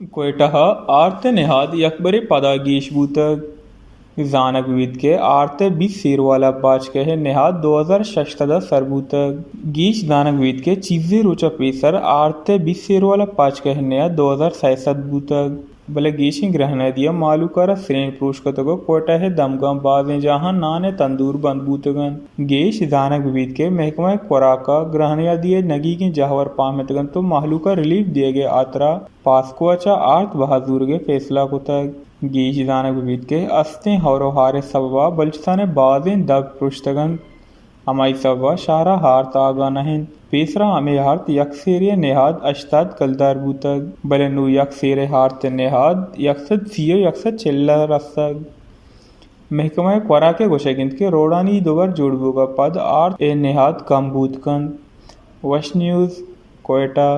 کوئٹہ ءَ آرت ءِ نہاد یکبرے پدا گیش بوتگ۔ زانگ بیت کہ آرت ءِ بیست سیروالا پاچکہ ءِ نہاد دو ہزار شش سد ءَ سر بوتگ۔ گیش زانگ بیت کہ چیزے روچ ءَ پیسر آرت ءِ بیست سیروالا پاچکہ ءِ نہاد دو ہزار سئے سد بوتگ، بلے گیشیں گرہنیادی ءَ مہلوک ءَ را سرین پروش کتگ ءُ کوئٹہ ءِ دمگاں بازیں جاہاں نان ءِ تندور بند بوتگ انت۔ گیش زانگ بیت کہ محکمہ خوراک ءَ گرہنیادی ءِ نگیگیں جہور پہمتگ انت ءُ مہلوک ءَ ریلیف دیگ ءِ ہاترا پاسکو ءَ چہ آرت بہا زورگ ءِ فیصلہ کتگ۔ گیش زانگ بہ بیت کہ استیں ہور ءُ ہار ءِ سبب ءَ بلوچستان ءِ بازیں دپ پرشتگ انت، ہمائی سبب ءَ شہر ءَ آرت آگاہ نہ انت۔ پیسرا ہمے آرت یک سیرے ءِ نہاد ہشتاد کلدار بوتگ، بلے نوں یک سیرے آرت ءِ نہاد یک سد سی ءُ یک سد چل ءَ رستگ۔ محکمہ خوراک ءِ گوشگ انت کہ روڈانی دوبر جوڑ بوگ ءَ پد آرت ءِ نہاد کم بوت کنت۔ وش نیوز، کوئٹہ۔